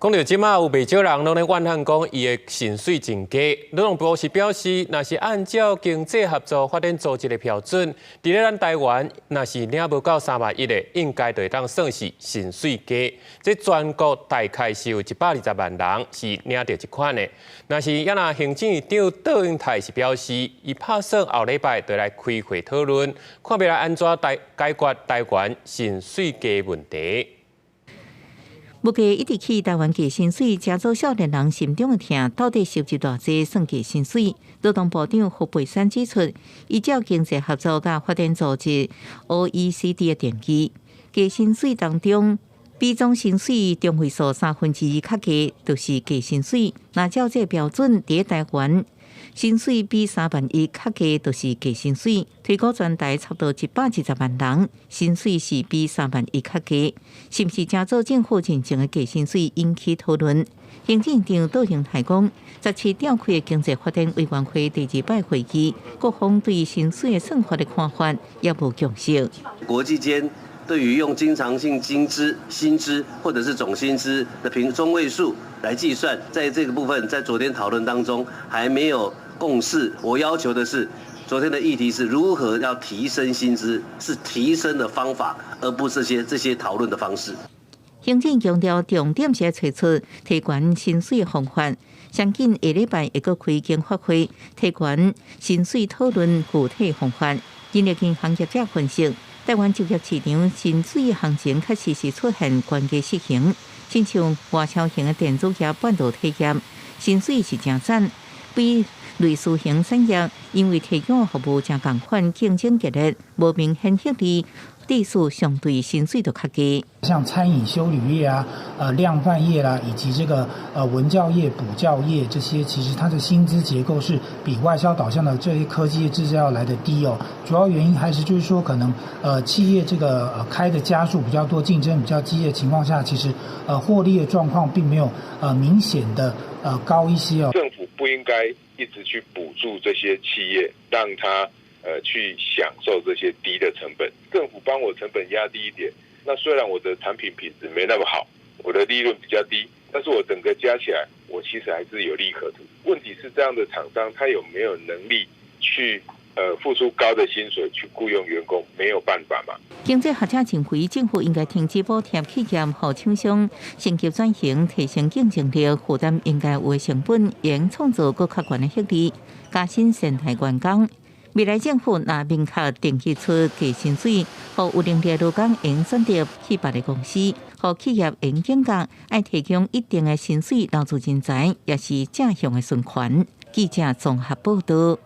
講著這馬有袂少人攏咧怨恨講伊的薪水真低。勞動部是表示，若是按照經濟合作發展組織的標準，佇咧咱台灣，若是領無夠3萬1的，應該就會當算是薪水低。這全國大概是有120萬人是領著這款的。若是猶若行政院長卓榮泰是表示，伊拍算後禮拜就來開會討論，看欲來按怎來解決台灣薪水低問題。物價一直起，台灣低薪水，成做少年人心中的疼。到底收入偌濟算低薪水？勞動部長胡培山指出，依照經濟合作佮發展組織 OECD 的定義，低薪水當中，比總薪水中位數三分之二較低，就是低薪水。若照這個標準，佇台灣，薪水比3萬1較低，就是低薪水。推估全台差不多120萬人，薪水是比3萬1較低，是毋是成做政府認證的低薪水引起討論？行政院長卓榮泰講，17召開的經濟發展委員會第二擺會議，各方對薪水的算法的看法猶無共識。國際間對於用經常性薪資、薪資或者是總薪資的平中位數來計算，在這個部分，在昨天討論當中還沒有共識。我要求的是，昨天的議題是如何要提升薪資，是提升的方法，而不是這些討論的方式。行政強調，重點是揣出提懸薪水方法。相信下禮拜會閣開經發會，提懸薪水討論具體方法。人力銀行業者分析，台灣就業市場薪水行情確實是出現懸低失衡，親像外銷型的電子業、半導體業，薪水是誠讚，比類似型產業，因為提供服務誠仝款，競爭激烈，無明顯獲利，底數相對薪水就較低。像餐飲修旅業啊、量販業啦，以及這個文教業、補教業這些，其實它的薪資結構是比外銷導向的這些科技業製造要來得低哦。主要原因還是就是說，可能企業這個開的家數比較多，競爭比較激烈的情況下，其實獲利的狀況並沒有明顯的高一些哦。政府不應該一直去補助這些企業，讓他去享受這些低的成本。政府幫我成本壓低一點，那雖然我的產品品質沒那麼好，我的利潤比較低，但是我整個加起來，我其實還是有利可圖。問題是這樣的廠商，他有沒有能力去付出高的薪水去僱傭員工？沒有辦法嘛。經濟學者認為，政府應該停止補貼企業，予廠商升級轉型，提升競爭力，負擔應該有的成本，應創造閣較懸的福利，加薪善待員工。未來政府若明確定義出低薪水，予有能力勞工會選擇去別个公司，予企業會警覺，愛提供一定的薪水留住人才，也是正向的循環。記者綜合報道。